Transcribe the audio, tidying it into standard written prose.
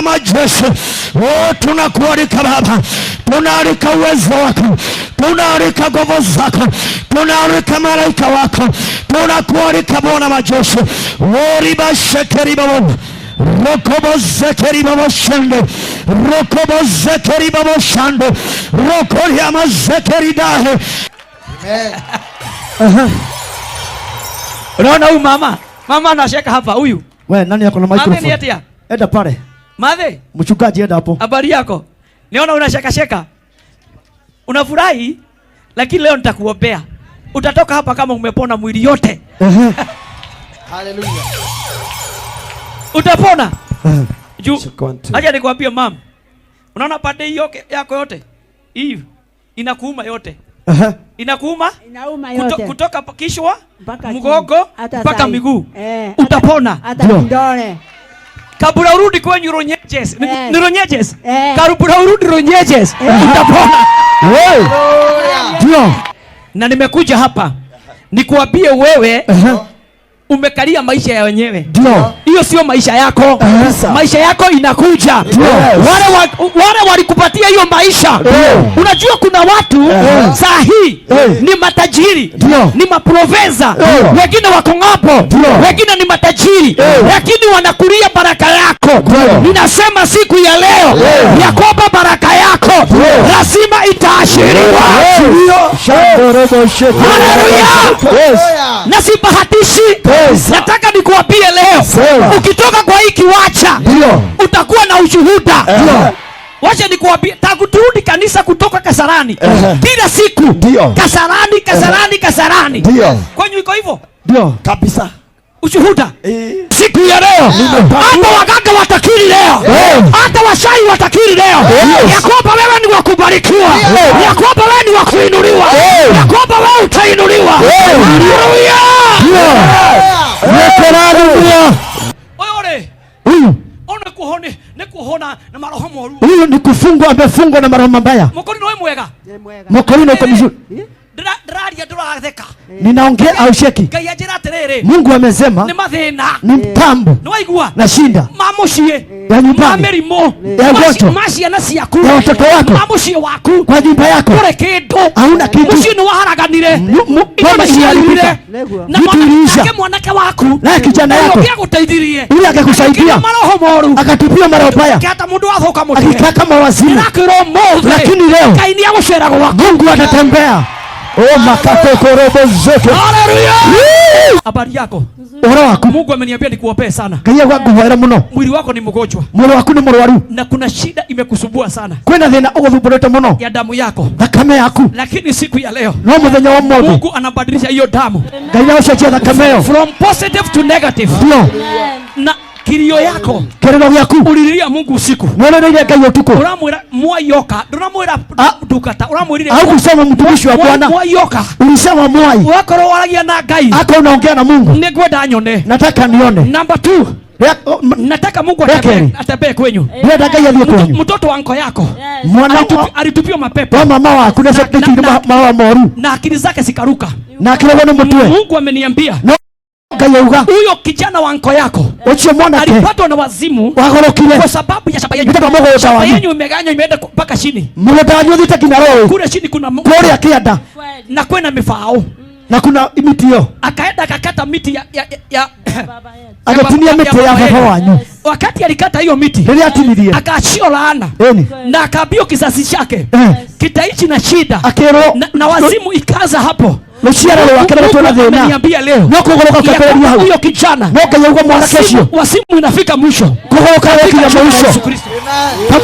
majeshi, oh, tunakualika Baba, tunaalika uwezo wako, tunaalika nguvu zako, tunaalika malaika wako, tunakualika Bwana majeshi. Oribashekeribabo rokobozekeribabo rokobozekeribabo shande rokoriamazekeridahe. Amen. Unaona huyu mama? Mama anasheka hapa huyu. We, nani ako na Mathe ni microphone? atia? Enda pale. Mathe, Mchungaji, enda hapo. Habari yako? Niona unasheka sheka. Unafurahi? Lakini leo nitakuombea. Utatoka hapa kama umepona mwili yote. Hallelujah. Utapona. Juu Check one, two. acha nikwambie, mam. Unaona pande hiyo yako yote? Hii inakuuma yote. Inakuuma? Inauma yote. Kutoka kichwa, Mpaka chini. mgongo, Hata mpaka sahi. miguu. Eh, Utapona. hata Ndio. kidole. Kabla urudi kwenyu Runyeges. Ni, Eh. ni Runyeges. Eh. Kabla urudi Runyeges. Utapona. Hey. Ndio. Na nimekuja hapa nikuambie wewe umekalia maisha ya wenyewe. Ndio. Hiyo sio maisha yako. Kabisa. Maisha yako inakuja. Wale walikupatia hiyo maisha. Ndio. Unajua kuna watu saa hii ni matajiri, Ndio. ni maprofesa, Ndio. wengine wako ng'ambo, Ndio. wengine ni matajiri, lakini wanakulia baraka yako. Ndio. Ninasema siku ya leo ya kwamba baraka yako Ndio. lazima itaashiriwa. Shandorobo sheke. Haleluya! Yes. Na sibahatishi. Yes. Nataka nikuambie leo, Sema. ukitoka kwa hii kiwanja Ndio. utakuwa na ushuhuda. Ndio. Wacha nikuambie, tangu turudi kanisa kutoka Kasarani, kila siku Ndio. Kasarani, Kasarani, Kasarani. Ndio. Kwenyu iko hivyo? Ndio. Kabisa. Ushuhuda Eh. siku ya leo, hata waganga watakiri leo, hata washauri watakiri leo ya kwamba wewe ni wa kubarikiwa, ya kwamba wewe ni wa kuinuliwa, ya kwamba wewe utainuliwa. Haleluya! Haleluya. Ũyũ rĩ, Huyu ũyũ nĩ kuohona na maroho moru. Huyu ni kufungwa, amefungwa na maroho mabaya. Mũkũrinũ wĩ mwega? Nĩ mwega. Mokorino uko mzuri. Ndĩraria ndũratheka. Ninaongea au sheki? Ngai anjĩra atĩrĩrĩ, Mungu amesema nĩ mathĩna. Ni mtambo Nĩ waigua? Na shinda Ma mũciĩ, ya ma nyumbani, mĩrimũ, ya ugonjwa, ma ciana ciaku, ya watoto wako, ma mũciĩ waku, kwa nyumba yako ndũrĩ kĩndũ. Hauna kitu. Mũciĩ nĩ waharaganire. Indo Boma nĩ ciarire. iliharibika. Nĩguo. Na Vitu iliisha. nake mwanake waku Naye kijana yako ũrĩa ũngĩagũteithirie yule akakusaidia akĩria maroho moru, akatupia maroho mabaya, hata mũndũ wathũka mũtwe. Akikaa kama wazimu. Ndĩrakwĩra ũmũthĩ, Lakini leo Ngai nĩ agũcera gwaku. Mungu atatembea. Oh, makato korobo zote. Haleluya! Habari yako? Ũhoro waku? Mungu ameniambia nikuombee sana. Ngai auga ngũhoera mũno. Mwili wako ni mgonjwa Mwĩrĩ waku nĩ mũrwaru. Na kuna shida imekusumbua sana Kwĩna thĩna ũgũthumbũrĩte mũno ya damu yako, thakame yaku. Lakini siku ya leo No mũthenya wa ũmũthĩ Mungu anabadilisha hiyo damu Ngai nĩagũcenjia thakame ĩyo from positive to negative. Ndio. Na kilio yako, Kĩrĩro gĩaku, ulililia Mungu usiku, nĩũrĩrĩire Ngai ũtukũ. Uramwira mwayoka, ndũramwĩra Ah. ndungata, uramwĩrire Au kusema mtumishi wa Bwana, mwayoka. Ulisema mwai. Wakorwo waragia na Ngai, Ako unaongea na Mungu, nĩngwenda nyone. Nataka nione. Number 2, Oh, nataka Mungu Rĩa atembee kerĩ. atembee kwenyu. Ndĩrenda Ngai athiĩ kwanyu. Mtoto wa anko yako Mwana alitupiwa mapepo wa mama waku nĩacokire maroho moru na akili zake zikaruka. Na akĩrogwo nĩ mũtwe. Mungu ameniambia No Ngai auga huyo kijana wa anko yako ũcio mwanake alipatwa na wazimu wagorokire kwa sababu ya shamba yenyu. nĩ tondũ wa mũgũnda Shamba wanyu. yenyu imeganywa, imeenda mpaka chini. Mũgũnda wanyu ũthiĩte nginya rũĩ. Kule chini kuna kũrĩa kĩanda na kwena mifao. Na kuna miti ĩyo. Akaenda akakata miti ya Agĩtinia mĩtĩ ya baba wanyu. Wakati alikata hiyo miti, Rĩrĩa atinirie, akaachio laana ĩni, na akaambiwa kizazi chake Eh. kitaishi na shida akĩrwo na wazimu ikaza hapo. Rũciaro rwake Mungu rũtwe na thĩna. Ameniambia leo No kũgũrũka ya ũkambĩrĩria kwamba hau. huyo kijana No Ngai auga mwanake ũcio wazimu inafika mwisho kũgũrũka katika gũkinya jina la mũico. Yesu Kristo. Amen.